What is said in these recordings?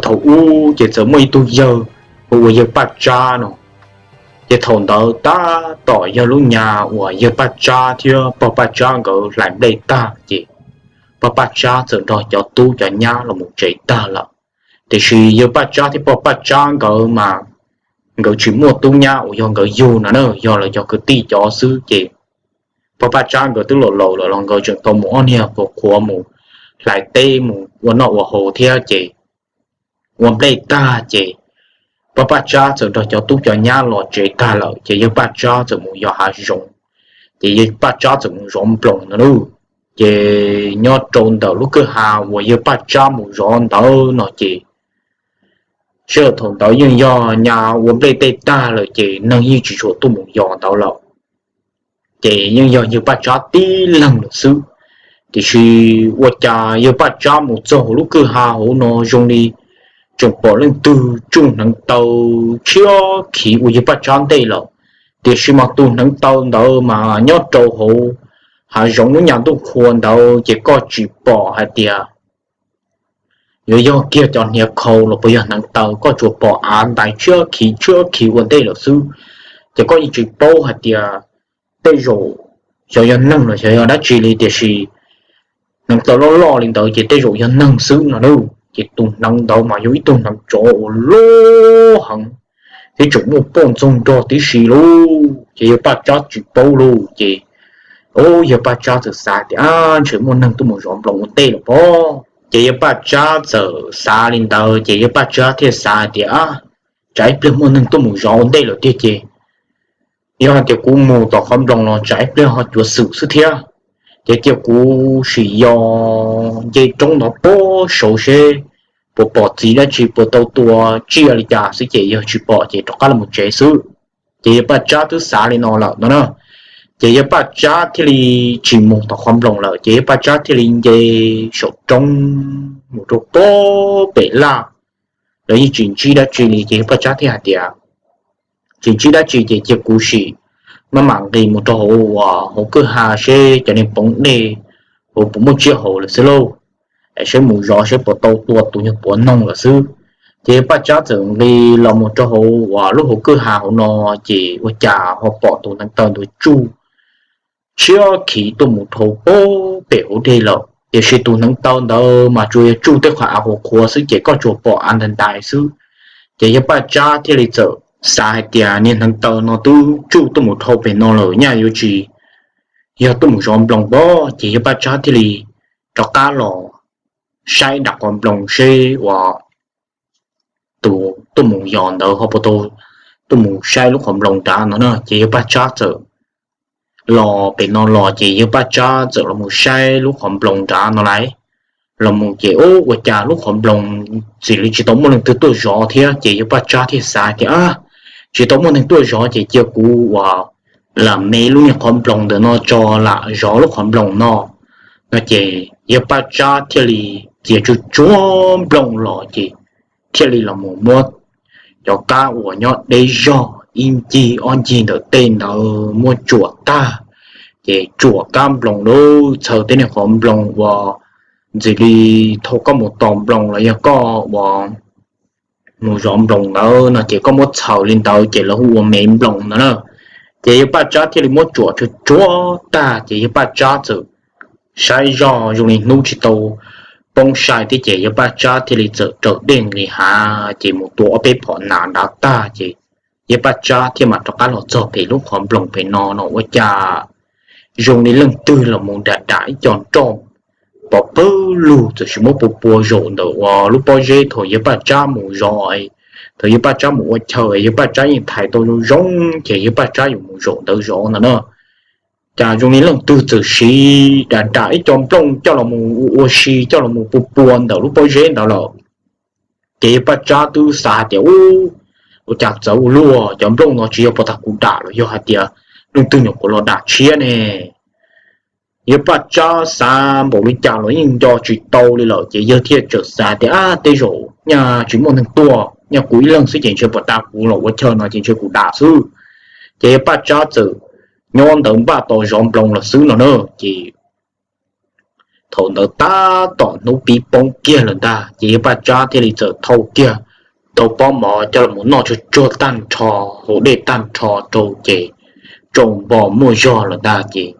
Thaum ub ces txawm muaj ib tug yawg hu ua yawg Paj Tsab no. Ces thaum ntawd tab tom yog lub nyab uas yawg Paj Tsab thiab pog Paj Tsab nkawd hlais nplej tag ces pog Paj Tsab txawm nrog cov tub cov nyab los mus tsev tag lawm. Tiam sis yawg Paj Tsab thiab pog Paj Tsab nkawd mas nkawd tsis muaj tub nyab uas yog nkawd yug no na, yog lawv cov kwv tij cov xwb ces pog Paj Tsab nkawd twb laus laus lawm los nkawd tseem tau mus ob niag qhuav qhuav mus hlais teb mus ua noj ua haus thiab ces ua nplej tag ces pog Paj Tsab txawm nrog cov tub cov nyab los tsev tag lawm ces yawg Paj Tsab txawm mus yos hav zoov, ces yawg Paj Tsab txawm mus zov nploos no lauj. Ces nyob rau ntawm lub kwj ha uas yawg Paj Tsab mus zov ntawd no ces sij hawm thaum ntawd yeej yog nyab ua nplej tej tag lawm ces neeg yeej tsis tshua tuaj mus yos ntawd lawm. Ces yeej yog yawg Paj Tsab tib leeg lawm xwb. Tiam sis ua cas yawg Paj Tsab mus txog hauv lub kwj ha hauv no zoo li tseem pom leej twg tsuj hneev taw tshiab khiv ua yawg Paj Tsab ntej lawm. Tiam sis mas tus hneev taw ntawd mas nyob rau hauv hav zoov lub nyab ntuj qhua ntawd ces koj tsis pom hais tias yuav yog kiag cov hniav khau los puas yog hneev taw, koj tsuas pom av ntais tshiab khiv tshiab khiv ua ntej lawm xwb. Ces koj yeej tsis paub hais tias tej zaum xyov yog neeg los xyov yog dab tsi li, tiam sis hneev taw loj loj li ntawd ces tej zaum yog neeg xwb no lauj. Ces tus hneev ntawd mas yog ib tug hneev tsov uas loj heev thiab tseem muaj poj ntxoog nrog tib si lauj. Ces yawg Paj Tsab tsis paub lauj ces yawg Paj Tsab txawm xav tias, Ab, ntshe muaj neeg tuaj mus zov nploos ua ntej lawm pob. Ces yawg Paj Tsab txawm xav li ntawd ces yawg Paj Tsab thiaj xav hais tias, Ab, tsam ib pliag muaj neeg tuaj mus zov ua ntej lawm tiag ces yog hais tias kuv mus tom qhov nploos los tsam ib pliag ho cuav xwm xwb thiab. Ces cia kuv sim yos nce roob no pob saud seb puas pom txiv dab tsi, puas tau tua tsiaj li cas xwb, ces yog tsis pom ces rov qab los tsev xwb. Ces yawg Paj Tsab twb xav li no lawm no na. Ces yawg Paj Tsab thiaj li tsis mus tom qhov nploos lawm, ces yawg Paj Tsab thiaj li nce saum roob mus rau pob pem laj. Lawv yeej tsis ntsib dab tsi li ces yawg Paj Tsab thiaj hais tias, Tsis ntsib dab tsi ces cia kuv sim maj mam nqis mus rau hauv, hauv kwj ha seb cov niag poov dej hauv puas muaj tsiaj haus lawm xwb lauj. Seb mus zov seb puas tau tua tus nyuag puav noog lawm xwb. Ces yawg Paj Tsab txawm nqis los mus rau hauv uas lub hauv kwj ha hauv no, ces ua cas ho pom tus hneev taw ntawd tsuj tshiab khiv tuaj mus dhau pob pem hauv dej lawm. Tiam sis tus hneev taw ntawd mas tsuas yog tsuj tej qhov av qhuav qhuav xwb ces koj tsuas pom av ntais ntais xwb. Ces yawg Paj Tsab thiaj li txawm xav hais tias niag hneev taw no twb tsuj tuaj mus dhau pem no lawm, nyaj yuav tsis yog tuaj mus zov nploos pob. Ces yawg Paj Tsab thiaj li rov qab los saib nram qhov nploos seb uas tus tuaj mus yos ntawd ho puas tau tuaj mus saib lub qhov nploos nrad no na. Ces yawg Paj Tsab txawm los pem no los, ces yawg Paj Tsab txawm los mus saib lub qhov nploos nrad no lawm. Los mus ces ua cas lub qhov nploos txawm li tsis tau muaj leej twg tuaj zov thiab. Ces yawg Paj Tsab thiaj xav tias, Ab, tsis tau muaj neeg tuaj zov ces cia kuv uas lam me lub niag qhov nploos ntawm no tso lam zov lub qhov nploos no. No ces yawg Paj Tsab thiaj li txiav tsuag tsuag nplooj los ces thiaj li los mus muab cov kab uas nyob deb zog ib ncig ob ncig ntawm tej ntawd muab tsuam tag. Ces tsuam kab nploos lub txhaws tej niag qhov nploos uas ntxim li thaum koj mus tos nploos los yog koj uas mus zov nploos ntawd no ces koj muab txhaws li ntawd ces lawv hu ua me nploos no na. Ces yawg Paj Tsab thiaj li muab tsuam tsuag tsuag tag ces yawg Paj Tsab txawm saib zoj zoo li hnub tsis tau poob sai thiab ces yawg Paj Tsab thiaj li txawm raws dej nqis hav ces mus tua ob peb phom nas nrad tag ces yawg Paj Tsab thiaj mam rov qab los txog pem lub qhov nploos pem no no ua cas zoo li leej twg los mus dam dam ib co nroj pov pawg lug txawm sis muab pua pua zaum ntawm uas lub pob zeb thaum yawg Paj Tsab mus zov. Thaum yawg Paj Tsab mus ua chaw yawg Paj Tsab yeej thaiv tau zoo zoo ces yawg Paj Tsab yuav mus zaum ntawd zov ntawd na. Cas zoo li leej twg txawm siv dam dam ib co nplooj coj los mus ua ua si coj los mus pua pua ntawm lub pob zeb ntawd lawm. Ces yawg Paj Tsab twb xav hais tias, Ub, ua cas txawv ua luaj, cov nplooj no tsis yog puag ta kuv dam los yog hais tias leej twg nyuam qhuav los dam tshiab ne? Yawg Paj Tsab xav npaum li cas los yeej nco tsis tau li lawm ces yawg thiaj txawm xav tias, Ab, tej zaum nyaj tsis muaj neeg tuaj, nyaj kuv ib leeg xwb ces ntshe puag ta kuv los ua chaw no ces ntshe kuv dam xwb. Ces yawg Paj Tsab txawm nyob ntawd npaj tos zov nploos los xwb no na. Ces Thaum ntawd tab tom hnub pib poob kiag lawm ntag ces yawg Paj Tsab thiaj li txawm thau kiag tau pob mov coj los noj tsuag tsuag tag nrho, haus dej tag nrho rau ces tsaus npo muaj zog lawm ntag ces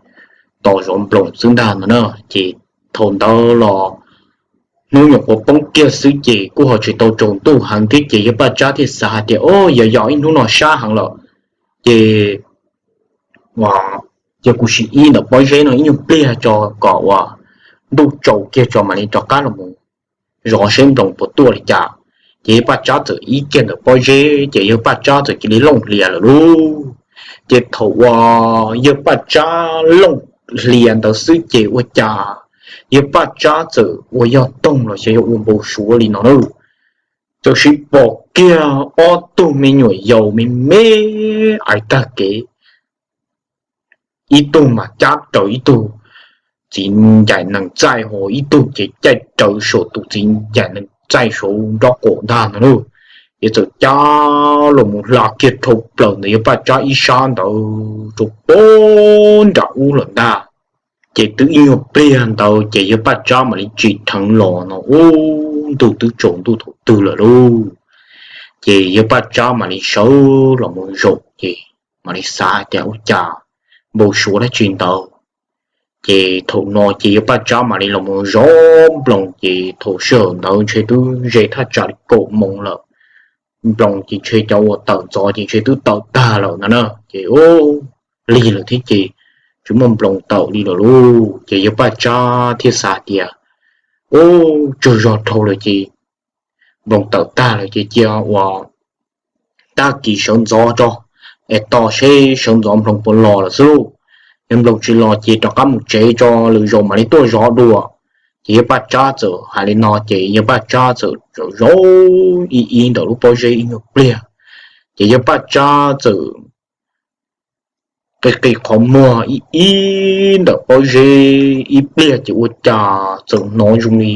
tos zov nploos xwb ntag no na. Ces thaum ntawd los hnub nyuam qhuav poob kiag xwb ces kuj ho tsis tau tsaus ntuj heev thiab ces yawg Paj Tsab thiaj xav hais tias, O, yog yog ib hnub no sab heev lawm ces ua, cia kuv sim ib ntawm pob zeb no ib nyuag pliag tso kom ua ntuj tsaus kiag tso mam li rov qab los mus zov seb nploos puas tuaj li cas. Ces yawg Paj Tsab txawm ib kiag ntawm pob zeb ces yawg Paj Tsab txawm cia li looj hlias lawm lauj. Ces thaum uas yawg Paj Tsab looj hlias ntawd xwb ces ua cas yawg Paj Tsab txawm ua yog toog los xyov yog ua npau suav li no na, txawm sim pom kiag ob tug me nyuam yaus me me ais tag kev, ib tug mas cab raws ib tug txiv ncaim nees txaij, ho ib tug ces caij raws saum tus txiv ncaim nees txaij saud nraub qaum ntag no lauj. Ces txawm cab los mus hla kiag dhau plaws ntawm yawg Paj Tsab ib sab ntawd rau pem nram ub lawm ntag. Ces twb ib nyuag pliag ntawd ces yawg Paj Tsab mam li tsim dheev los no ub, ntuj twb tsaus ntuj thaum twg lawm lauj. Ces yawg Paj Tsab mam li sawv los mus zaum ces mam li xav tias ua cas npau suav dab tsi ntawd. Ces thaum no ces yawg Paj Tsab mam li los mus zov nploos ces thaum sij hawm ntawd ntshe twb ze thaj tsam li kaum moos lawm. Nploos ces ntshe cov uas tawm ntxov ces ntshe twb tawm tag lawm ntag na. Ces ub, lig lawm thiab ces tsis muaj nploos tawm li lawm lauj. Ces yawg Paj Tsab thiaj xav tias, Ub, tsaug zog dhau lawm ces nploos tawm tag lawm ces cia ua tag kis sawv ntxov tso, es tos seb sawv ntxov nploos puas los lawm xwb lauj. Yog nploos tsis los ces rov qab mus tsev tso, lwm zaus mam li tuaj zov dua. Ces yawg Paj Tsab txawm hais li no ces yawg Paj Tsab txawm zaum zaum ib ib ntawm lub pob zeb ib nyuag pliag. Ces yawg Paj Tsab txawm qi qi qhov muag ib ib ntawm pob zeb ib pliag ces ua cas txawm hnov zoo li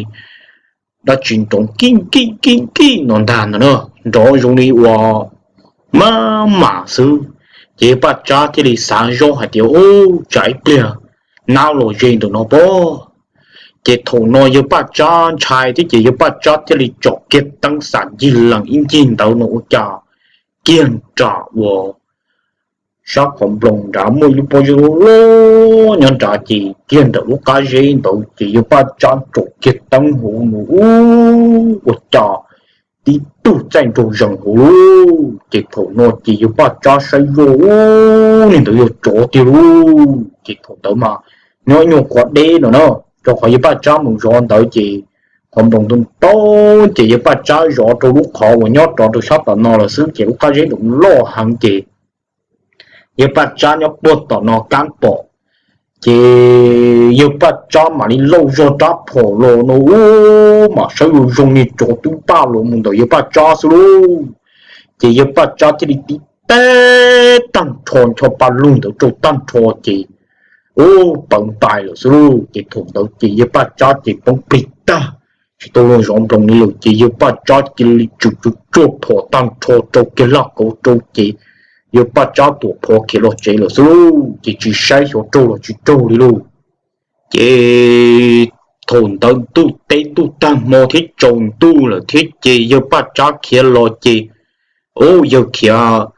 dab tsi nrov kij kij kij kij no ntag ntag na, nrov zoo li ua maj mam xwb. Ces yawg Paj Tsab thiaj li xav zoj hais tias, Ub, tsam ib pliag nab los ze ntawm no pob. Ces thaum no yawg Paj Tsab ntshai thiab ces yawg Paj Tsab thiaj li tsom kiag teeb xam ncig lees ib ncig ntawd no ua cas kiag nram uas sab qhov nploos nrad muaj ib lub pob zeb loj loj nyob nrad ces kiag ntawm lub qab zeb ntawd ces yawg Paj Tsab tsom kiag teeb hauv no ub, ua cas tib tug txaij nraug zees hauv lauj. Ces thaum no ces yawg Paj Tsab saib zoj ub, niag ntawd yog tsov tiag lauj. Ces thaum ntawd mas nyob nyuag qhuav deb no na, rau qhov yawg Paj Tsab mus zov ntawd ces qhov nploos ntau ntau ces yawg Paj Tsab zov rau lub qhov uas nyob rov rau sab tom no lawm xwb ces lub qab zeb ntawd loj heev ces yawg Paj Tsab nyob puag tom no kab pom. Ces yawg Paj Tsab mam li lauj zog rab phom los no ub, mam saib zoo zoo niag tsov twb paj los mus ntawm yawg Paj Tsab xwb lauj. Ces yawg Paj Tsab thiaj li tib teg tag nrho ncho pa lug ntawd rau tag nrho ces ub, pawv ntais lawm xwb lauj. Ces thaum ntawd ces yawg Paj Tsab ces poob plig tag, tsis tau luag zov nploos li lawm ces yawg Paj Tsab cia li tsum tsuag tsuag phom tag nrho rau kiag laj kauv rau ces yawg Paj Tsab tuam phov khiav los tsev lawm xwb lauj. Ces tsis saib xyov raug los tsis raug li lauj. Ces thaum ntawd ntuj teb ntuj tag hmo thiab tsaus ntuj lawm thiab ces yawg Paj Tsab khiav los ces, ub, yawg khiav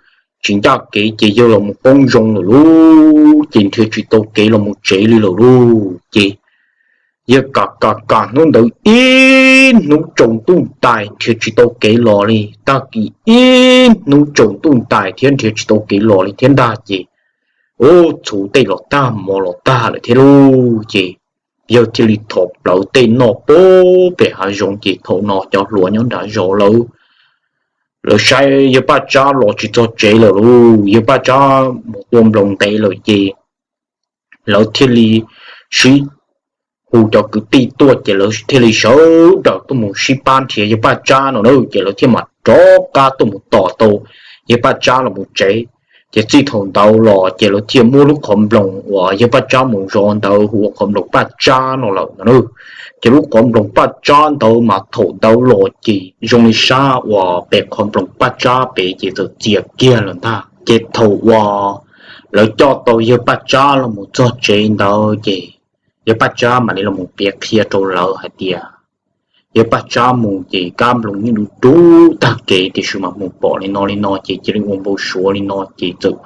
tsis ncaj kev ces yawg los mus poob zoo lawm lauj. Ces nrhiav tsis tau kev los mus tsev li lawm lauj. Ces yawg kam kam kam hnub ntawd ib hnub tsaus ntuj ntais nrhiav tsis tau kev los li, tag kis ib hnub tsaus ntuj ntais thiab nrhiav tsis tau kev los li thiab ntag ces ub, txhuv tej los tag mov los tag lawm thiab lauj. Ces yawg thiaj li thov plawv tej noj pem hav zoov ces thaum no cov hluas nyob nram zos lawv, lawv saib yawg Paj Tsab los tsis txog tsev lawm lauj, yawg Paj Tsab mus tua nploos ntev lawm ces lawv thiaj li sib hu cov kwv tij tuaj ces lawv thiaj li sawv daws tuaj mus sib pab nrhiav yawg Paj Tsab no na, ces lawv thiaj mam rov qab tuaj mus tos tau yawg Paj Tsab los mus tsev. Ces txij thaum ntawd los ces lawv thiaj muab lub qhov nploos uas yawg Paj Tsab mus zov ntawd hu ua qhov nploos Paj Tsab no lawm no na. Ces lub qhov nploos Paj Tsab ntawd mas thaum ntawd los ces zoo li sab uas pem qhov nploos Paj Tsab pem ces txawm txias kiag lawm ntag. Ces thaum uas lawv coj tau yawg Paj Tsab los mus txog tsev ntawd ces yawg Paj Tsab mam li los mus piav qhia rau lawv hais tias yawg Paj Tsab mus ces kab nploos yeej dub dub tag kev, tiam sis mas mus pom li no li no ces cia li ua npau suav li no ces txawm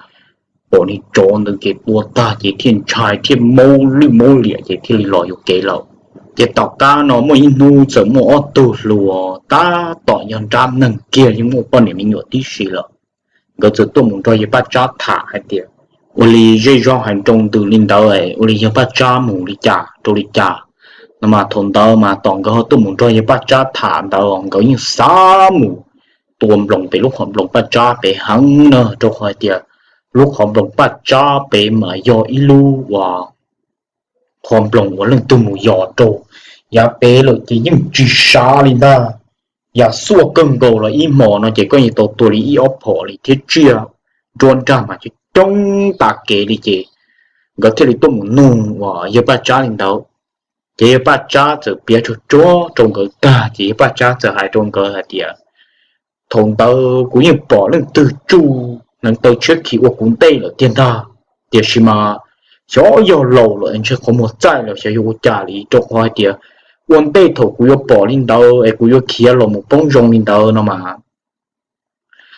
pom niag tsov ntawd ces tua tag ces thiaj ntshai thiaj maub lwj maub liam ces thiaj li los yuam kev lawm. Ces tom qab no muaj ib hnub txawm muaj ob tug hluas tab tom yog nrab neeg kiag yeej muaj poj niam me nyuam tib si lawm. Nkawd txawm tuaj mus nrog yawg Paj Tsab tham hais tias ua li zej zog hais nroo ntws li ntawd, ua li yawg Paj Tsab mus li cas rau li cas no mas thaum ntawd mas tos nkawd ho tuaj mus nrog yawg Paj Tsab tham ntawd nkawd yeej xav mus tua nploos pem lub qhov nploos Paj Tsab pem heev na, rau qhov hais tias lub qhov nploos Paj Tsab pem mas yog ib lub uas qhov nploos uas leej twg mus yos rau yav pem lawm ces yeej tsis sav li ntag. Yam xuaj kawg nkaus los ib hmos no ces koj yeej tau tua li ib ob phom li thiab tsiaj nruab nrag mas coob coob tas kev li ces nkawd thiaj li tuaj mus nug uas yawg Paj Tsab li ntawd. Ces yawg Paj Tsab txawm piav tsuag tsuag rau nkawd tag ces yawg Paj Tsab txawm hais rau nkawd hais tias thaum ntawd kuv yeej pom leej twg tsuj hneev taw tshiab khiv ua kuv ntej lawm tiag ntag, tiam sis mas xyov yog laus lawm ntshe qhov muag txaij los xyov yog ua cas li, rau qhov hais tias ua ntej thaum kuv yuav pom li ntawd es kuv yuav khiav los mus poob zoo li ntawd no mas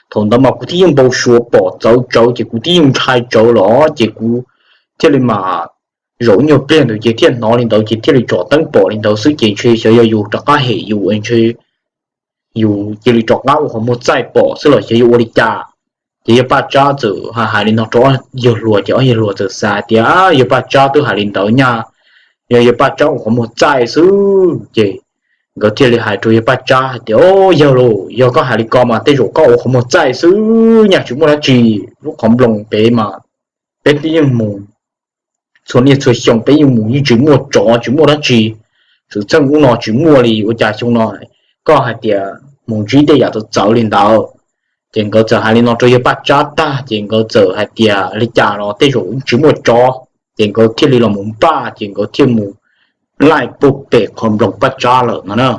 thaum ntawd mas kuv twb yeej npau suav pom txawv tsawv ces kuv twb yeej ntshai tsawv los ces kuv thiaj li mas zaum nyuag pliag ntawd ces thiaj hnov li ntawd ces thiaj li tsom teeb pom li ntawd xwb ces ntshe xyov yog yus rov qab hem yus ntshe yus cia li rov qab ua qhov muag txaij pom xwb los xyov yuav ua li cas. Ces yawg Paj Tsab txawm hais li no rau ob yawg hluas ces ob yawg hluas txawm xav tias yawg Paj Tsab twb hais li ntawd nyaj, yog yawg Paj Tsab ua qhov muag txaij xwb ces nkawd thiaj li hais rau yawg Paj Tsab hais tias o yawg lauj, yog koj hais li ko mas tej zaum koj ua qhov muag txaij xwb nyaj, tsis muaj dab tsi. Lub qhov nploos pem mas peb twb yeej mus txhua niaj txhua xyoo peb yeej mus yeej tsis muaj tsov tsis muaj dab tsi, xwm txheej ub no tsis muaj li, ua cas xyoo no koj hais tias mus ntsib tej yam txawv txawv li ntawd. Ces nkawd txawm hais li no rau yawg Paj Tsab tag ces nkawd txawm hais tias li cas los tej zaum tsis muaj tsov, ces nkawd thiaj li los mus npaj ces nkawd thiaj mus laij puag pem qhov nploos Paj Tsab lawm no na.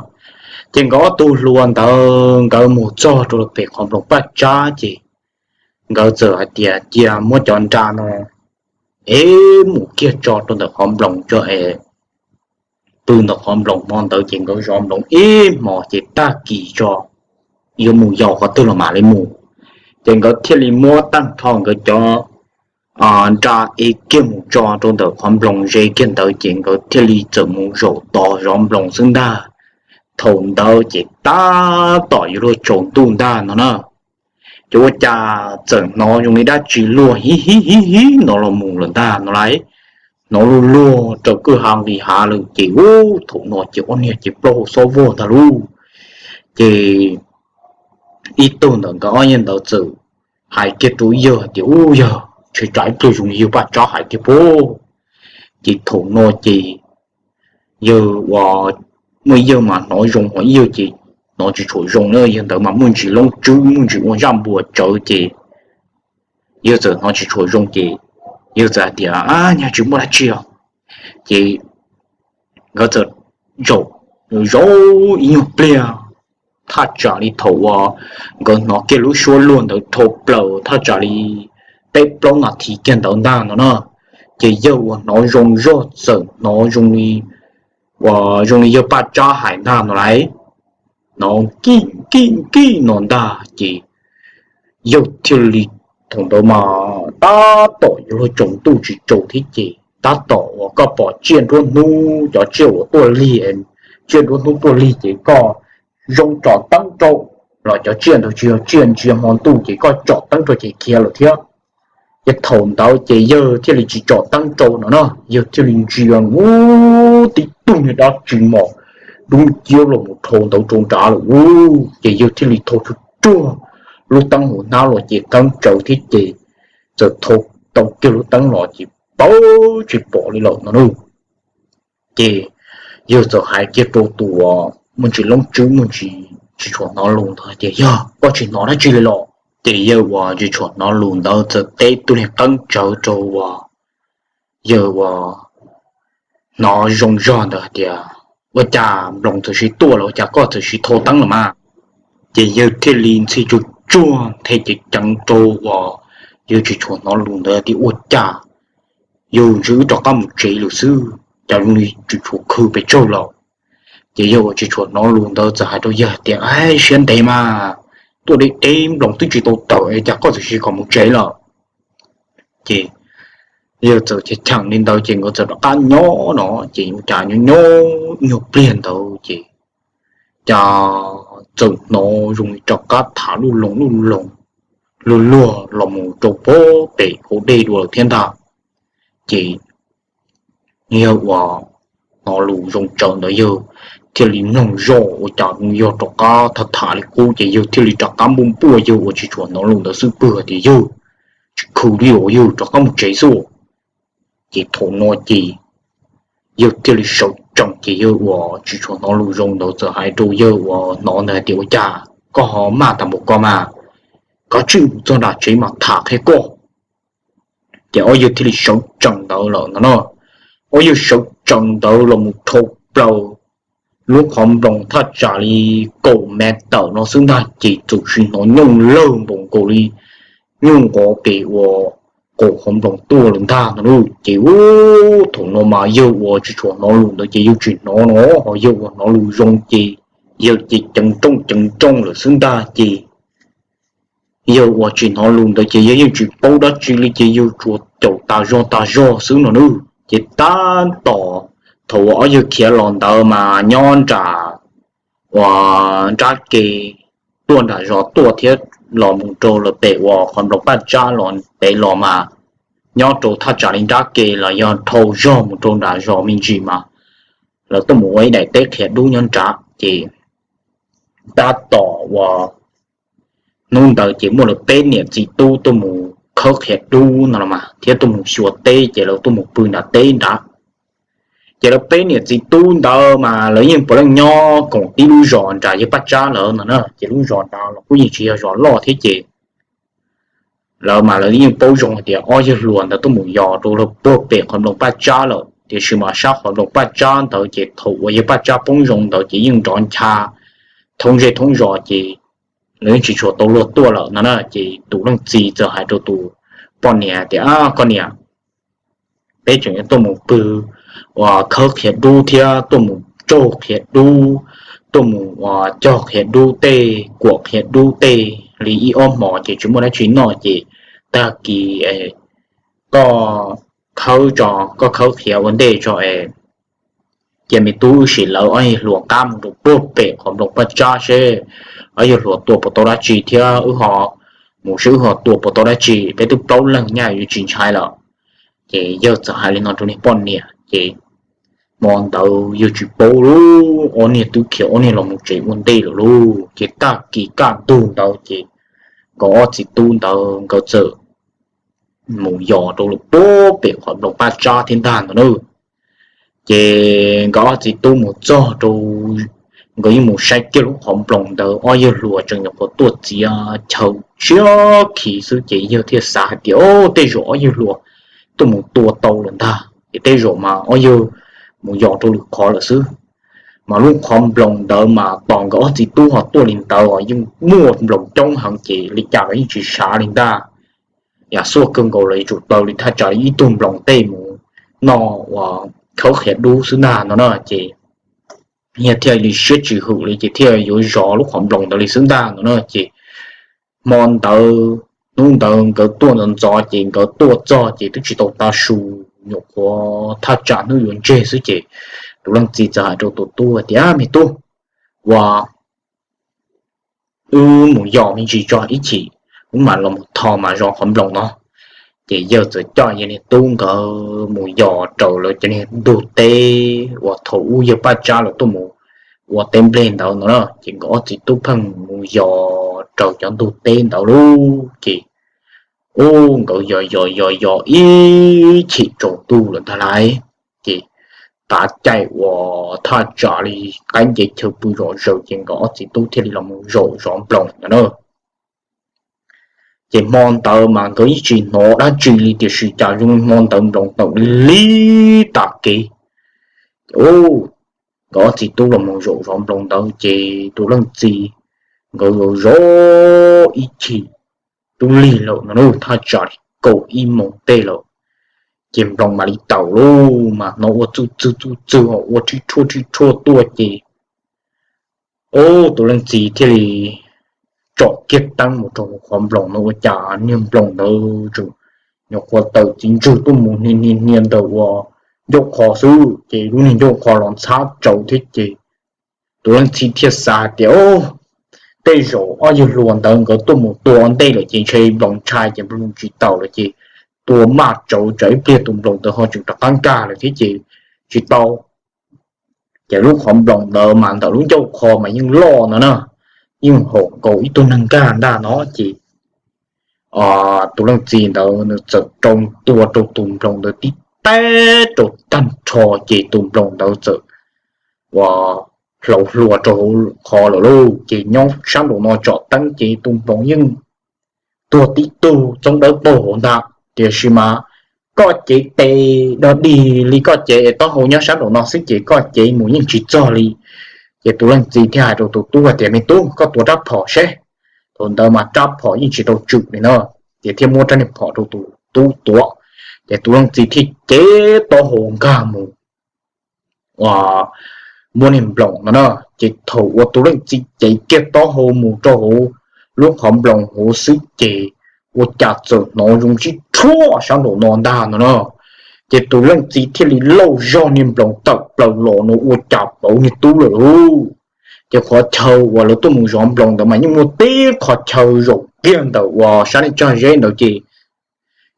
Ces nkawd ob tug hluas ntawd nkawd mus txog rau pem qhov nploos Paj Tsab ces nkawd txawm hais tias cia muab cov nra no es mus kiag tso rau ntawm qhov nploos tso es pw ntawm qhov nploos hmo ntawd ces nkawd zov nploos ib hmos ces tag kis tso yuav mus yos qhov twg los mam li mus. Ces nkawd thiaj li muab tag nrho nkawd cov nra es kiag mus tso rau ntawm qhov nploos ze kiag ntawd ces nkawd thiaj li txawm mus zaum tos zov nploos xwb ntag. Thaum ntawd ces tab tom yuav luag tsaus ntuj ntag no na. Ces ua cas txawm hnov zoo li dab tsi luag hib hib hib hib no los mus lawm ntag no lauj. Hnov luag luag raws kwj ha nqis hav lawm ces ub thaum no ces ob niag ces plaub hau xob vog ntag lauj. Ces ib tug ntawm nkawd ob yawg ntawd txawm hais kiag rau ib yawg hais tias ub yawg, ntshe tsam ib pliag zoo li yawg Paj Tsab hais tiag pab. Ces thaum no ces yawg uas muaj ib yawg mas hnov zoo ho ib yawg ces hnov tsis tshua zoo na, yawg ntawd mas muaj ntsis loob tswb muaj ntsis ua zaj npua tsawv ces yawg txawm hnov tsis tshua zoo ces yawg txawm hais tias nyaj tsis muaj dab tsi os. Ces nkawd txawm zaum zaum ib nyuag pliag, thaj tsam li thaum uas nkawd hnov kiag lub suab luag ntawd dhau plaws thaj tsam li peb plaub nas this kiag ntawd ntag no na. Ces yawg uas hnov zoo zog txawm hnov zoo li uas zoo li yawg Paj Tsab hais ntag no lauj. Hnov kij kij kij no ntag ces yawg thiaj li, thaum ntawd mas tab tom yuav luag tsaus ntuj tsis tsaus thiab ces tab tom uas koj pom tsiaj nruab hnub, cov tsiaj uas tuaj lig, tsiaj nruab hnub tuaj lig ces koj zoo tsom teeb rau, los cov tsiaj ntawd tsis yog tsiaj ntsia hmo ntuj ces koj tsom teeb rau ces khiav lawm thiab. Ces thaum ntawd ces yawg thiaj li tsis tsom teeb rau no na, yawg thiaj li ntsia ub tib tug niag dab tsi mas dub nciab los mus dhau ntawd rau nrad lawm ub. Ces yawg thiaj li thau tsuag tsuag lub teeb hauv hnab los ces qeeb tsawv thiab ces txawm thau tau kiag lub teeb los ces pawv tsis pom li lawm no na. Ces yawg txawm hais kiag rau tus uas muaj ntsis loob tswb muaj ntsis tsis tshua hnov lus ntawd hais tias yog koj tsis hnov dab tsi li los? Ces yawg uas tsis tshua hnov lus ntawd txawm teb tus niag qeeb tsawv rau uas yawg uas hnov zoo zog ntawd hais tias ua cas nploos txawm sis tuaj los ua cas koj txawm sis thau teeb los mas? Ces yawg thiaj li ntxhi tsuag tsuag nthe ceev ceev rau uas yawg tsis tshua hnov lus ntawd tias ua cas yus ntshe wb rov qab mus tsev lawm xwb. cas zoo li tsis tshua khw pes tsawg lawm. Ces yawg uas tsis tshua hnov lus ntawd txawm hais rau yawg tias, Ai, siab ntev mas, tuaj deb deb nploos twb tsis tau tawm es cas koj txawm sis kom mus tsev lawm? Ces yawg txawm cheem li ntawd ces nkawd txawm rov qab nyob no, ces ua cas nyob nyob ib nyuag pliag ntawd ces cas txawm hnov zoo li rov qab tham luj loos luj loos, luag luag los mus rau pem hauv dej dua lawm thiab ntag. Ces yawg uas hnov lus zoo tsawv ntawd yawg thiaj li mloog zoj ua cas yog rov qab tham tham li qub ces yawg thiaj li rov qab npuaj npuaj yawg uas tsis tshua hnov lus ntawd xub pwg tias, Yawg, tsis khw li os, yawg rov qab mus tsev xwb. Ces thaum no ces yawg thiaj li sawv tsees ces yawg uas tsis tshua hnov lus zoo ntawd txawm hais rau yawg uas hnov ntawd hais tias, Ua cas koj ho maj tag npaum ko mas, koj tsis mus txog nram tsev mas tham qhia koj. Ces ob yawg thiaj li sawv tsees ntawd lawm no na. Ob yawg sawv tsees ntawd los mus dhau plaws lub qhov nploos thaj tsam li kaum mev tawm no xwb ntag ces txawm sim hnov nyooj lawg npaum nkaus li nyooj nqov pem uas kaum qhov nploos tuaj lawm ntag no. Ces ub, thaum no mas yawg uas tsis tshua hnov lus ntawd ces yawg tsis hnov no, ho yawg uas hnov lus zoo ces yawg ces ceev rooj ceev rooj lawm xwb ntag ces yawg uas tsis hnov lus ntawd ces yawg yeej tsis paub dab tsi li ces yawg tsuas caum tas zog tas zog xwb no nawb. Ces tab tom thaum uas ob yawg khiav los ntawd mas nyob nram uas nrab ke tuaj nram zos tuaj thiab los mus rau lawm pem uas qhov nploos paj tsab los pem los mas nyob rau thaj tsam li nrab ke los yog dhau zog mus rau nram zos me ntsis mas lawv tuaj mus ua ib daim teb qhiav dub nyob nrad ces tab tom uas hnub ntawd ces muaj lawv peb niam txiv tub tuaj mus khawb qhiav dub no los mas thiab tuaj mus xyuas teb ces lawv tuaj mus pw nram teb nrad. Ces lawv peb niam txiv tub ntawd mas lawv yeej puav leej nyob koom tib lub zos nram yawg paj tsab lawv no na ces lub zos nrad los kuj yeej tsis yog zos loj thiab ces lawv mas lawv yeej paub zoo hais tias ob yawg hluas ntawd tuaj mus yos rau lawv puag pem qhov nploos paj tsab lawm tiam sis mas sab qhov nploos paj tsab ntawd ces thaum uas yawg paj tsab poob zoo ntawd ces yeej nrov ncha thoob zej thoob zos ces lawv yeej tsis tshua tau luag tuaj lawm no na ces tus leej txiv txawm hais rau tus poj niam tias, Koj niam, peb tseem yuav tuaj mus pw uas khawb qhiav dub thiab tuaj mus tsaug qhiav dub, tuaj mus uas cog qhiav dub tej, kuam qhiav dub tej li ib ob hmos ces tsis muaj dab tsi noj ces tag kis koj khawb tso, koj khawb qhiav ua ntej tso es cia me tub wb sim lawv ob yawg hluas qab mus rau puag pem qhov nploos paj tsab seb ob yawg hluas tua puas tau dab tsi thiab wb ho mus seb wb ho tua puas tau dab tsi, peb twb plaub leeg nyaj yuav tsis ntshai lawm. Ces yawg txawm hais li no rau niag poj niam ces hmo ntawd yawg tsis paub lauj, ob niag twb khiav ob niag los mus tsev ua ntej lawm lauj. Ces tag kis kaj ntug ntawd ces nkawd ob txiv tub ntawd nkawd txawm mus yos rau lawv puag pem qhov nploos paj tsab thiab ntag ntawd na. Ces nkawd ob txiv tub mus txog rau, nkawd yeej mus saib kiag lub qhov nploos ntawd ob yawg hluas tseem nyuam qhuav tuaj txiav chaw tshiab khiv xwb ces yawg thiaj xav hais tias, Au, tej zaum ob yawg hluas tuaj mus tua tau lawm ntag ces tej zaum mas ob yawg mus yos rau lwm qhov lawm xwb. Mas lub qhov nploos ntawd mas tos nkawd ob txiv tub ho tuaj li ntawd yeej muaj nploos coob heev ces li cas los yeej tsis sav li ntag. Yam xuaj kawg nkaus los yuav tsum tau li thaj tsam li ib tug nploos tej mus noj uas khawb qhiav dub xwb ntag no na ces yawg thiaj li siab tsis hwm li ces thiaj yuav zov lub qhov nploos ntawd li xwb ntag no na ces hmo ntawd, hnub ntawd nkawd tuaj ntxov ntxov ces nkawd tuaj txog ces twb tsis tau tav su, nyuam qhuav thaj tsam hnub yuav ntseg xwb ces tus leej txiv txawm hais rau tus tub tias, Me tub, ua wb mus yos me ntsis tso ib chim, wb mam los mus tho mas zov qhov nploos no. Ces yawg txawm coj yawg niag tub nkawd mus yos raws lawv cov niag ntug teb uas thaum ub yawg Paj Tsab lawv tuaj mus ua teb nplej ntawd no na. Ces nkawd ob txiv tub pheej mus yos raws cov ntug teb ntawd lauj. Ces ub, nkawd yos yos yos yos ib chim tsaus ntuj lawm ntag lauj. Ces tav caij uas thaj tsam li qaib nce chaw pw zom zaws ces nkawd ob txiv tub thiaj li los mus zaum zov nploos ntawd na. Ces hmo ntawd mas nkawd yeej tsis hnov dab tsi li tiam sis cas zoo hmo ntawd nploos tawm li li tas kev. Ces nkawd ob txiv tub los mus zaum zov nploos ntawd ces tus leej txiv nkawd zov zov ib chim tub lig lawm no na, thaj tsam li kaum ib moos tej lawm. ces nploos mam li tawm lauj. Mas hnov ua txuj txwg txuj txwg ho ua rhib rhuaj rhib rhuaj tuaj ces, o, tus leej txiv thiaj li tsom kiag teeb mus rau qhov nploos no ua cas niag nploos ntawd tseem nyuam qhuav tawm txiv ntswg tuaj mus hnia hnia hnia ntawm ua ncauj qho xwb ces lub niag ncauj qho los ntxhab tsawv thiab ces tus leej txiv thiaj xav tias, o, tej zaum ob yawg hluas ntawd nkawd tuaj mus tua ntej lawm ces ntshe nploos ntshai ces nploos tsis tawm lawm ces tua maj tsawv tsam ib pliag tus nploos ntawd ho tseem rov qab nkag lawm thiab ces tsis tau. Ces lub qhov nploos ntawd mas ntawm lub ncauj qho mas yeej loj no na, yeej haum nkaus ib tug neeg nkag ntag no ces tus leej txiv ntawd nws txawm rau ntua rau tus nploos ntawd tib teb rau tag nrho ces tus nploos ntawd txawm ua hlauv hlua rau hauv qhov lawm lauj. Ces nyob sab nraum no tsom teeb ces tus nploos yeej tuag tib tug txoob dawb paug hauv ntag. Tiam sis mas koj cev tes dog dig li koj cev taub hau nyob sab nraum no xwb ces koj cev mus yeej tsis txog li. Ces tus leej txiv thiaj hais rau tus tub hais tias, me tub, koj tuav rab phom seb. Thaum ntawd mas rab phom yeej tsis tau tswm li na, ces thiaj muab rab niag phom rau tus tub tuav. Ces tus leej txiv thiaj cev taub hau nkag mus muab niag nploos no na. Ces thaum uas tus leej txiv cev kiag taub hau mus rau hauv lub qhov nploos hauv xwb ces ua cas txawm hnov zoo sib rhuaj sab nraum no ntag no na. Ces tus leej txiv thiaj li lauj zog niag nploos tawm plaws los no ua cas pauv niag tub lawm lauj. Ces qhov chaw uas lawv tuaj mus zov nploos ntawd mas yeej muaj tib qhov chaw zaum kiag ntawm uas sab niag tsag zeb ntawd ces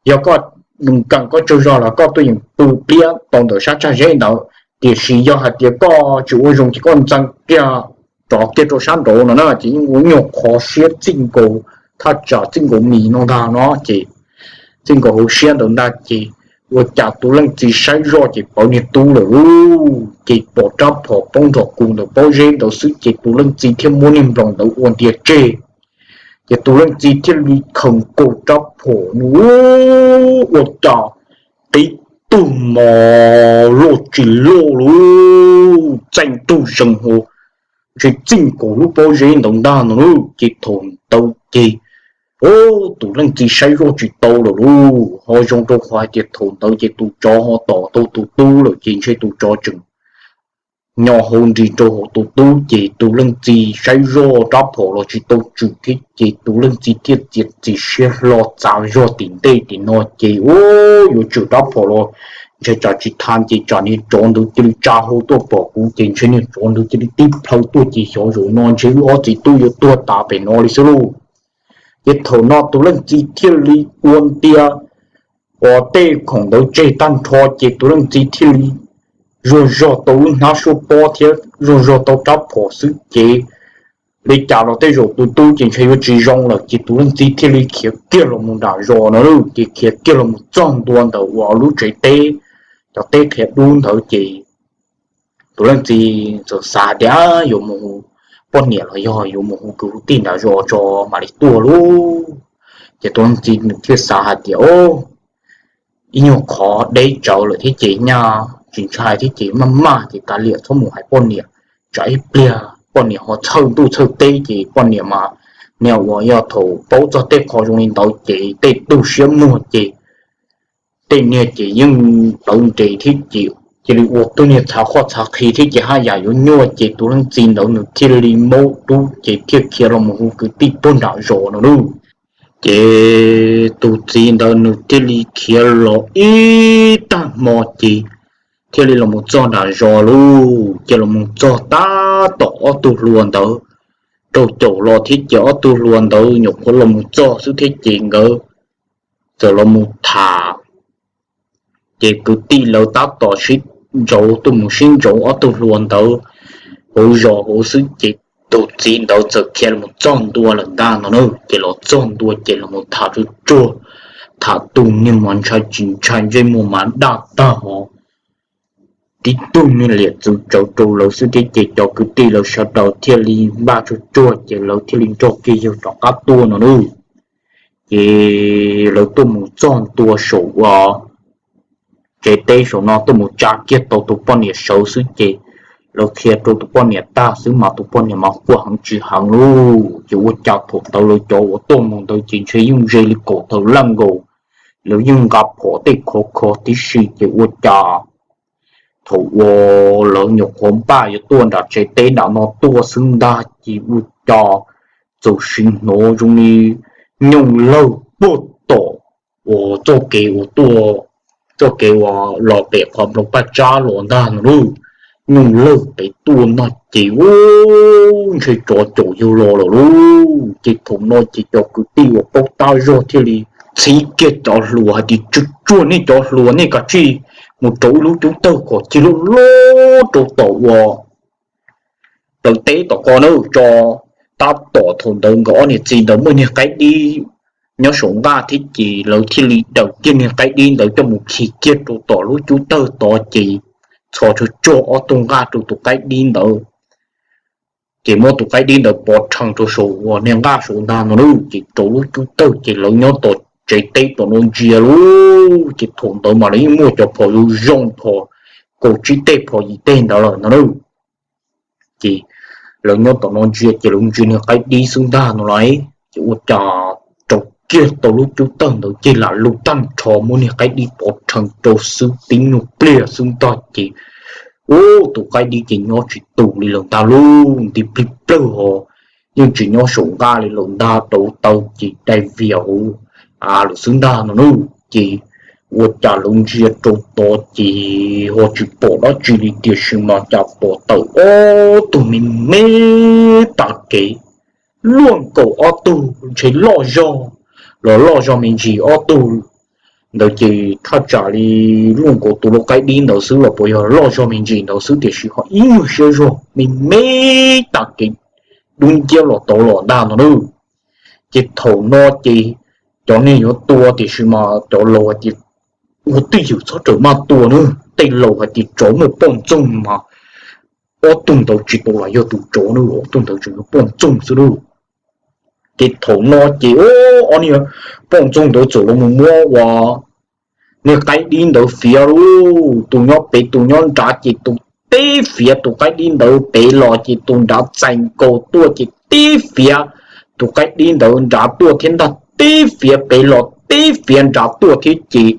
yog koj nkees koj tsaug zog los koj tuaj yeem pw pliab tau ntawm sab tsag zeb ntawd. Tiam sis yog hais tias koj tsis ua zoo ces koj ntxeev kiag rov kiag rau sab nraud no na ces yeej ua nyuag qhov siab txij nkaus thaj tsam txij nkaus mis no ntag no ces txij nkaus hauv siab ntawd ntag ces ua cas tus leej txiv saib zoj ces pauv niag tub lawm lauj. Ces pom rab phom poob nrog kus ntawm pob zeb ntawd xwb ces tus leej txiv thiaj muab niag nploos ntawd ua ntiag tseg. Ces tus leej txiv thiaj li khaws nkaus rab phom no ua cas tib tug mos loj tsis loj lauj, txeej tug zees hos ntshe txij nkaus lub pob zeb ntawd ntag no lauj. Ces thaum ntawd ces tus leej txiv saib zoj tsis tau lawm lauj. Ho zoo rau qhov hais tias thaum ntawd ces tus tsov ho tom tau tus tub lawm ces ntshe tus tsov tseem nyo hau nris rau hauv tus tub ces tus leej txiv saib zoj rab phom los tsis tau tswm thiab ces tus leej txiv thiaj txiav txim siab hlo txav zog tim ntej tim no ces ua yuav tswm rab phom los ntshe tsam tsis tha ces tsam niag tsov ntawd cia li tsa hau tuaj pom kuv ces ntshe niag tsov ntawd cia li tib plhaw tuaj ces xyov zaum no ntshe wb ob txiv tub yuav tuag tas pem no li xwb lauj. Ces thaum no tus leej txiv thiaj li ua ntia ua tej khoom ntawd tseg tag nrho ces tus leej txiv thiaj li zuag zog tau lub hnab suab pob thiab zuag zog tau rab phom xwb ces li cas los tej zaum tus tub ces ntshe yuav tsis zoo lawm ces tus leej txiv thiaj li khiav kiag los mus nram zos no lauj. Ces khiav kiag los mus txog ntua ntawm uas lub tsev teb, cov teb qhiav dub ntawd ces tus leej txiv txawm xav tias yuav mus hu poj niam los yog yuav mus hu kwv hu tij nram zos tso mam li tuaj lauj. Ces tus leej txiv nws thiaj xav hais tias, o, ib nyuag qhov deb tsawv lawm thiab ces nyaj tsis ntshai thiab ces maj maj ces kav liam txhob mus hais poj niam, tsam ib pliag poj niam ho txhawj ntuj txhawj teb ces poj niam mas niag uas yog thaum paub txog tej qho zoo li ntawd ces tej tug siab muag ces tej niag ces yeej plawv nres thiab ces cia li ua tug niag txhav qhoj txhav qhi thiab ces haj yam yuav nyuaj ces tus leej txiv ntawd nws thiaj li maub dub ces thiaj khiav los mus hu kwv tij tuaj nram zos no lauj. Ces tus txiv ntawd nws thiaj li khiav los ib tag hmo ces thiaj li los mus txog nram zos lauj. Ces los mus txog tab tom ob tug hluas ntawd raug caum los thiab ces ob tug hluas ntawd nyuam qhuav los mus txog xwb thiab ces nkawd txawm los mus tham. Ces kwv tij lawv tab tom sib ntsauv tuaj mus sib ntsauv ob tug hluas ntawd hauv zos hauv xwb ces tus txiv ntawd txawm khiav los txog ntua lawm ntag no na. Ces los txog ntua ces los mus tham tsuag tsuag, tham tus niag mas ntshai tsis ntshai ntsej muag mas daj tag hos tib tug niag liam txwv tsawv rau lawv xwb thiab ces cov kwv tij lawv sawv daws thiaj li npaj tsuag tsuag ces lawv thiaj li nrog kiag yawg rov qab tuaj no na. Ces lawv tuaj mus txog ntua saum uas tsev teb saum no tuaj mus tsa kiag tau tus poj niam sawv xwb ces lawv qhia rau tus poj niam tag xwb mas tus poj niam mas quaj heev tsis heev lauj. Ces ua cas thaum ntawd lawv cov uas tuaj mus ntawd ces ntshe yeej ze li kaum tawm leej nkaus. lawv yeej nqa phom tej khov kho tib si ces ua cas thaum uas lawv nyuam qhuav npaj yuav tuaj nram tsev teb nram no tuaj xwb ntag ces ua cas txawm sim hnov zoo li nyooj lawg puag tom uas txoj kev uas tuaj, txoj kev uas los pem qhov nploos Paj Tsab los ntag no lauj. Nyooj lawg pem tuaj ntag ces ub, ntshe tsov caum yawg los lawm lauj. Ces thaum no ces cov kwv tij uas paub tab zog thiaj li txhib kiag cov hluas hais tias, Tsuag tsuag nej cov hluas, nej kav tsij mus rauv ib lub cub tawg kom cig loj loj rau tom uas tawm teb tom ko na tso. Tab tom thaum ntawd nkawd ob niam txiv ntawd muaj niag qaib dib nyob saum nqaj thiab ces lawv thiaj li daws kiag niag qaib dib ntawd coj mus khi kiag rau tom lub cub tawg tod ces txhos tsuag tsuag ob tug nqaj rau tus qaib dib ntawd. Ces muab tus qaib dib ntawd pov rhees rau saum uas niag nqaj saud ntag no lauj. Ces rau lub cub tawg ces lawv nyob tom tsev teb tom no ntsia lauj. Ces thaum ntawd mas lawv yeej muaj cov phom zoo zoo, phom kaum tsib teg phom yim teg ntawd lawm no lauj. Ces lawv nyob tom no ntsia ces lawv ntsia niag qaib dib xwb ntag no lauj. Ces ua cas rau kiag tau lub cub tawg ntawd ces lam lug tag nrho muab niag qaib dib pov rhees rau xwb tib nyuag pliag xwb ntag ces ub, tus qaib dib ces nyob tsis tus li lawm ntag lauj, nti plig plawg ho yeej tsis nyob saum nqaj li lawm ntag, rau taw ces dai vias hauv lawm xwb ntag no lauj. Ces ua cas lawv ntsia rau tod ces ho tsis pom dab tsi li tiam sis mas cas pom tawm ob tug me me tag kev, luaj nkaus ob tug ntshe loj zog los loj zog me ntsis ob tug ntawd ces thaj tsam li luaj nkaus tus lau qaib dib ntawd xwb los puas yog loj zog me ntsis ntawd xwb tiam sis ho ib nyuag siab zog me me tag kev dub nciab los tod los ntag no lauj. Ces thaum no ces cov neeg yuav tua tiam sis mas cov laus hais tias ua twj ywm txhob rawm maj tua na. Tej laus hais tias tsov muaj poj ntxoog mas ob tug ntawd tsis tau los yog tus tsov na, ob tug ntawd tseem yog poj ntxoog xwb lauj. Ces thaum no ces ob niag poj ntxoog ntawd txawm los mus muab ua niag qaib dib ntawd fiav lauj. Tus nyob pem tus nyob nrad ces tus tib fiav tus qaib dib ntawd pem los ces tus nrad txais nkaus tuaj ces tib fiav tus qaib dib ntawd nrad tuaj thiab ntag, tib fiav pem los tib fiav nrad tuaj thiab ces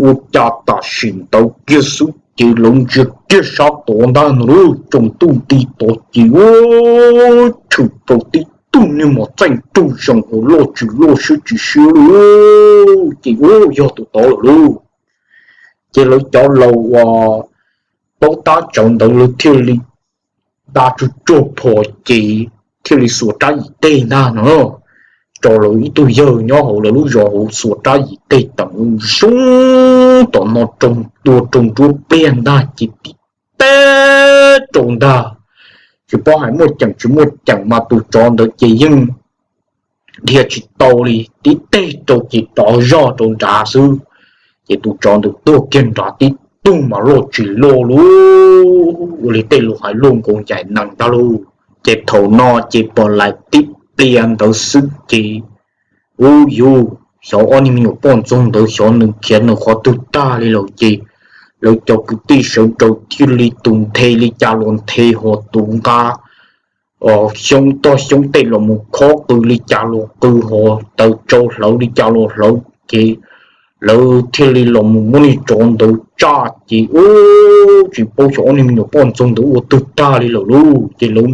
ua cas tam sim ntawd kiag xwb ces lawv ntsia kiag sab tod ntag no lauj, tsaus ntuj nti tod ces ua tshwm plaws tib tug niag mos txaij nraug zees uas loj tsis loj siab tsis siab lauj, ces ua yog tus tod lawm lauj. Ces lawv cov laus uas paub tab tsawv ntawd lawv thiaj li da tsuag tsuag phom ces thiaj li xuas rab yim teg ntag no, tso lawv ib tug yawg nyob hauv lawv lub zos hauv xuas rab yim teg teem zoo tom no rau tua rau nruab pliag ntag ces tib teg rau ntag. Tsis paub hais muaj ceem tsis muaj ceem mas tus tsov ntawd ces yeej dhia tsis tau li, tib teg rau ces rov zoj rau nrad xwb. Ces tus tsov ntawd tuag kiag nrad tib tug mas loj tsis loj lauj, ua li tej laus hais luaj nkaus ncaim nees ntag lauj. Ces thaum no ces pom lais tib pliag ntawd xwb ces ub yuv, xyov ob niag me nyuam poj ntxoog ntawd xyov nws khiav nws qhov twg tag li lawm ces lawv cov kwv tij sawv daws thiaj li tus nthe li cas los nthe ho tus nqa xyoob toj xyoob tej los mus khob qw li cas los qw ho taws tsau hlawv li cas los hlawv ces lawv thiaj li los mus muab niag tsov ntawd tsaj ces ub, tsis paub xyov ob niag me nyuam poj ntxoog ntawd ua twg tag li lawm lauj. Ces lawv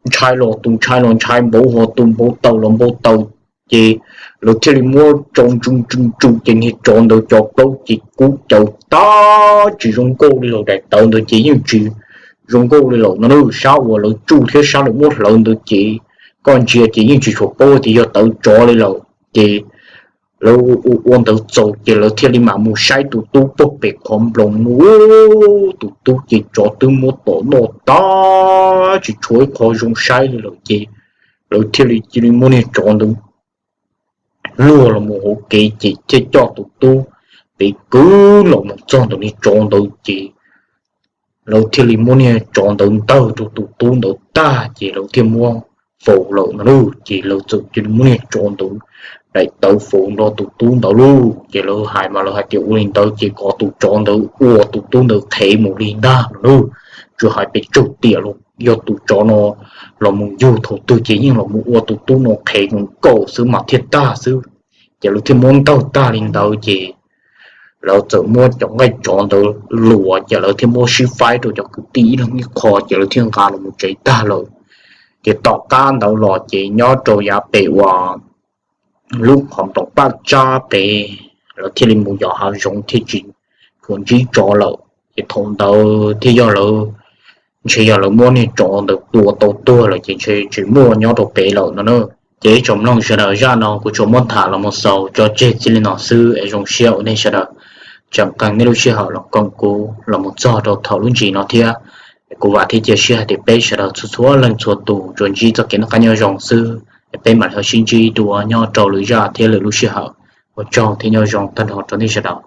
ntshai los tus ntshai los ntshai npaum ho tus npau taws los npau taws ces lawv thiaj li muab tsau ntsu ntsu ntsu ces niag tsov ntawd cov plaub ces kub caws tag tsis zoo nkauj li lawm, daim tawv ntawd ces yeej tsis zoo nkauj li lawm no na. Sab uas lawv tsuj thiab sab lawv muab hlawv ntawd ces koj ntsia ces yeej tsis tshua paub tias yog tawv tsov li lawm. Ces lawv ua ntawd txaus ces lawv thiaj li mam mus saib tus tub pog pem qhov nploos no. Tus tub ces tsov twb muab tom noj tag tsis tshuav ib qho zoo saib li lawm ces lawv thiaj li cia li muab niag tsov ntawd luag los mus hauv kev ces thiaj coj tus tub pem kwv los mus txog ntawm niag tsov ntawd ces lawv thiaj li muab niag tsov ntawd ntawg rau tus tub ntawd tag ces lawv thiaj muab faus lawm no lauj. Ces lawv txawm cia li muab niag tsov ntawd daim tawv faus nrog tus tub ntawd lauj. Ces lawv hais mas lawv hais tias ua li ntawd ces kom tus tsov ntawd ua tus tub ntawd qhev mus li ntag no lauj. Tsuas hais pes tsawg tiam los yog tus tsov no los mus yug thaum twg ces yeej los mus ua tus tub no qhev mus nkaus xwb mas thiaj tag xwb. Ces lawv thiaj muab ntaug tag li ntawd ces lawv txawm muab cov nqaij tsov ntawd luas ces lawv thiaj muab sib faib rau cov kwv tij ib leeg ib qho ces lawv thiaj nqa los mus tsev tag lawm. Ces tom qab ntawd los ces nyob rau yav pem uas lub qhov ntoos paj tsab pem, lawv thiaj li mus yos hav zoov thiaj tsis tshua ntsib tsov lawm. Ces thaum ntawd thiaj yog lawv, ntshe yog lawv muab niag tsov ntawd tua tau tuag lawm ces ntshe tsis muaj nyob rau pem lawm no na. Ces ib tsoom mloog sawv daws, zaj no kuv tsuas muab tham los mus xaus tso tseg txij li no xwb es zoo siab uas nej sawv daws tseem qee nej lub sij hawm los koom kuv los mus txog rau thaum lub ntsis no thiab. Kuv vam thiab cia siab hais tias peb sawv daws txhua txhua leej txhua tus tsuas ntsib txoj kev noj qab nyob zoo xwb, peb mam li ho sib ntsib dua nyob rau lwm zaj thiab lwm lub sij hawm. Ua tsaug thiab nyob zoo tag nrho rau nej sawv daws.